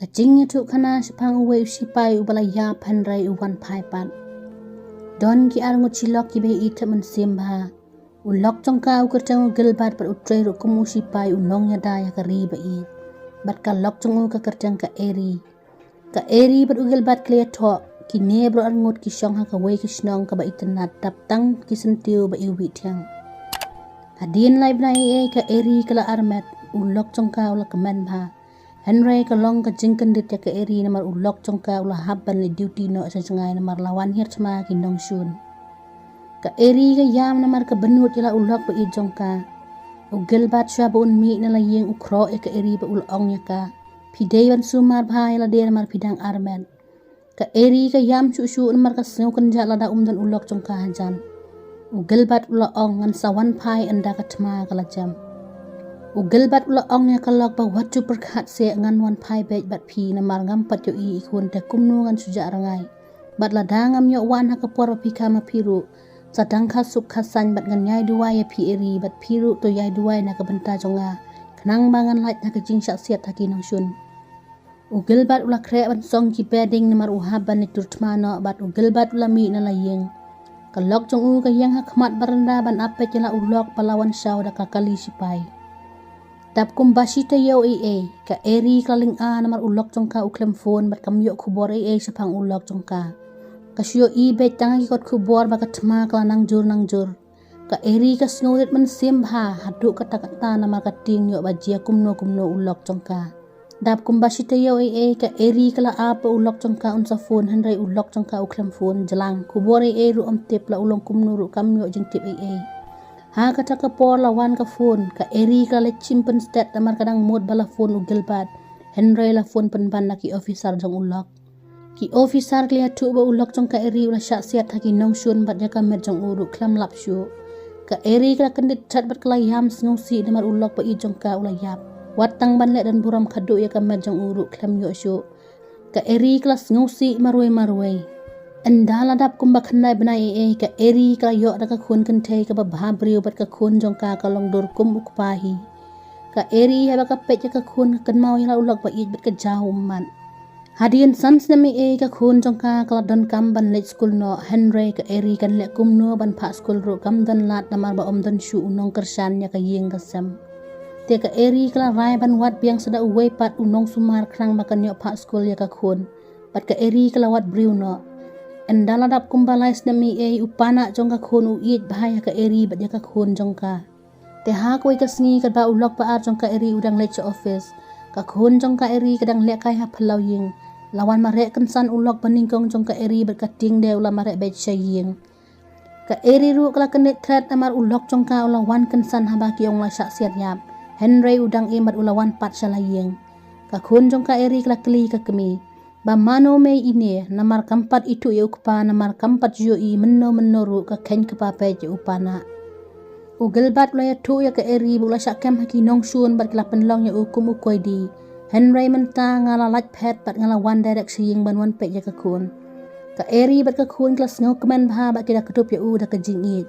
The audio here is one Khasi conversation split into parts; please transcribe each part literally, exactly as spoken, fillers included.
Ka jingïathuhkhana shaphang uwei u sipai uba la ïap hynrei u wan phai pat. Don ki arngut shilok kiba ïeit thep mynsiem bha. U lok jong ka u kyrteng u Gilbert bad u trei ruh kum u sipai u nongïada ïa ka ri ba ïeit. Bad ka lok jong u ka kyrteng ka Eri. Ka Eri bad u Gilbert ki la ïathoh, kine baroh arngut ki shong ha kawei ka shnong kaba itynnad dap tang ki syntiew ba iwbih thiang. Hadien lai bnai ei ei ka Eri ka la armet, u lok jong ka u la kmen bha. Hynrei ka long ka jingkyndit ïa ka Eri namar u lok jong ka u la hap ban leit duty noh sha jngai namar la wan hiar thma ki nongshun. Ka Eri ka ïam namar ka bynnud ïa la u lok ba ïeit jong ka. U Gilbert shuwa ba un mih na la ïing u khroh ïa ka Eri bad u la ong ïa ka, phi dei ban sumar bha ïa lade namar phi dang armet. Ka Eri ka ïam shuh shuh namar ka sngew kynjah lada um don u lok jong ka hajan. U Gilbert u la ong, ngan sa wan phai ynda ka thma ka la jem. U Gilbert u la ong ïa ka lok ba wat ju pyrkhat seh, ngan wan phai beit bad phi namar ngam pat ïohi i khun te kumno ngan shu jah rngai. Bad lada ngam ïoh wan ha ka por ba phi kha ma phi ruh, sa dang kha suk kha saiñ bad ngan ïai duwai ïa phi Eri bad phi ruh to ïai duwai na ka bynta jong nga, khnang ba ngan lait na ka jingshah siat ha ki nongshun. U Gilbert u la khreh ban song ki bedding namar u hap ban leit tur thma noh bad u Gilbert u la mih na la ïing. Ka lok jong u ka ïeng ha khmat baranda ban ap peit ïa la u lok ba la wan shaw da ka kali sipai. Dap kumba shi taïew ei ei, ka Eri ka la lynga namar u lok jong ka u khlem phone bad kam ïoh khubor ei ei shaphang u lok jong ka. Ka shu ïohi beit tang ha ki kot khubor ba ka thma ka la nang jur nang jur. Ka Eri ka sngew rit mynsiem bha haduh katta katta namar ka tieng ïoh ba jia kumno kumno u lok jong ka. Dap kumba shi taïew ei ei ka Eri ka la ap ba u lok jong ka un sa phone hynrei u lok jong ka u khlem phone, jlang khubor ei ei ruh um tip, la u long kumno ruh kam ïoh jingtip ei ei. Ha kata ka por la wan ka phone, ka Eri ka la leit shim pynstet namar ka dang mut ba la phone u Gilbert. Hynrei la phone pynban na ki officer jong u lok. Ki officer ki la ïathuh ba u lok jong ka Eri u la shah siat ha ki nongshun bad ïa ka met jong u ruh khlem lap shuh. Ka Eri ka la kyndit thret bad ka la ïam sngewsih namar u lok ba ïeit jong ka u la ïap. Wat tang ban leh don burom khatduh ïa ka met jong u ruh khlem ïoh shuh. Ka Eri ka la sngewsih marwei marwei. Ynda la dap kumba khyndai bnai ei ei ka Eri ka la ïoh da ka khun kynthei kaba bha briew bad ka khun jong ka ka long dur kum u kpa hi. Ka Eri haba ka peit ïa ka khun ka kynmaw ïa la u lok ba ïeit bad ka jaw ummat. Hadien san snem ei ei ka khun jong ka ka la donkam ban leit skul noh, hynrei ka Eri kan leh kumno ban phah skul ruh kam don lad namar ba um don shuh u nongkyrshan ïa ka ïing ka sem. Te ka Eri ka la rai ban wad biang sa da uwei pat u nongsumar khnang ba kan ïoh phah skul ïa ka khun. Bad ka Eri ka la wad briew noh. Ynda la dap kumba lai snem ei ei u panah jong ka khun u ïeit bha ïa ka Eri bad ïa ka khun jong ka. Te ha kawei ka sngi katba u lok ba ar jong ka Eri u dang leit sha office, ka khun jong ka Eri ka dang lehkai ha phyllaw ïing. La wan mareh kynsan u lok ba nyngkong jong ka Eri bad ka tieng de u la mareh beit sha ïing. Ka Eri ruh ka la kyndit thret namar u lok jong ka u la wan kynsan haba ki ong la shah siat ïap. Hynrei u dang im bad u la wan pat sha la ïing. Ka khun jong ka Eri ka la kylli ka kmie, ba mano mei ine, namar kam pat ithuh ïa u kpa namar kam pat ju ïohi mynno mynno ruh ka kheiñ kpa peit ïa u panah. U Gilbert u la ïathuh ïa ka Eri ba u la shah kem ha ki nongshun bad ki la pynlong ïa u kum u koidi. Hynrei mynta nga la lait phet bad nga la wan direct sha ïing ban wan peit ïa ka khun. Ka Eri bad ka khun ki la sngewkmen bha bad ki la kdup ïa u da ka jingïeit.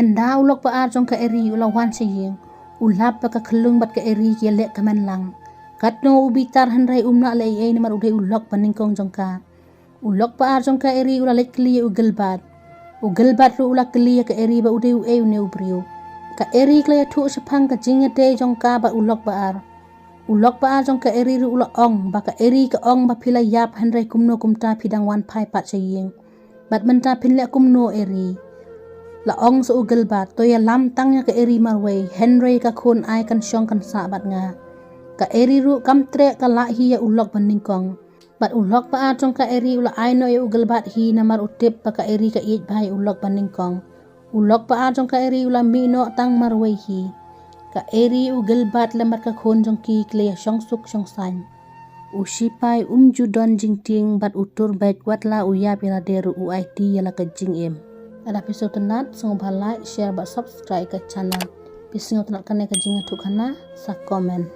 Ynda u lok ba ar jong ka Eri u la wan sha ïing, u lap ba ka khyllung bad ka Eri ki ïaleh kmen lang. Katno u bitar hynrei um lah leh ei ei namar u dei u lok ba nyngkong jong ka. U lok ba ar jong ka Eri u la leit kylli ïa u Gilbert. U Gilbert ruh u la kylli ïa ka Eri ba u dei uei une u briew. Ka Eri ka la ïathuh shaphang ka jingïadei jong ka bad u lok ba ar. U lok ba ar jong ka Eri ruh u la ong ba ka Eri ka ong ba phi la ïap hynrei kumno kumta phi dang wan phai pat sha ïing. Bad mynta phin leh kumno Eri? La ong sa u Gilbert, to ïalam tang ïa ka Eri marwei, hynrei ka khun ai kan shong kan sah bad nga. Ka Eri ruh kam treh ka lah hi ïa u lok ba nyngkong. Bad u lok ba ar jong ka Eri u la ai noh ïa u Gilbert hi namar u tip ba ka Eri ka ïeit bha ïa u lok ba nyngkong. U lok ba ar jong ka Eri u la mih noh tang marwei hi. Ka Eri, u Gilbert lem bad ka khun jong ki ki la ïa shong suk shong saiñ. U sipai um ju don jingtieng bad u tur beit wat la u ïap ïa lade ruh u aiti ïa la ka jingim. Lada phi sngewtynnat sngewbha like, share bad subscribe ka channel. Phi sngewtynnat kane ka jingïathuhkhana sa comment.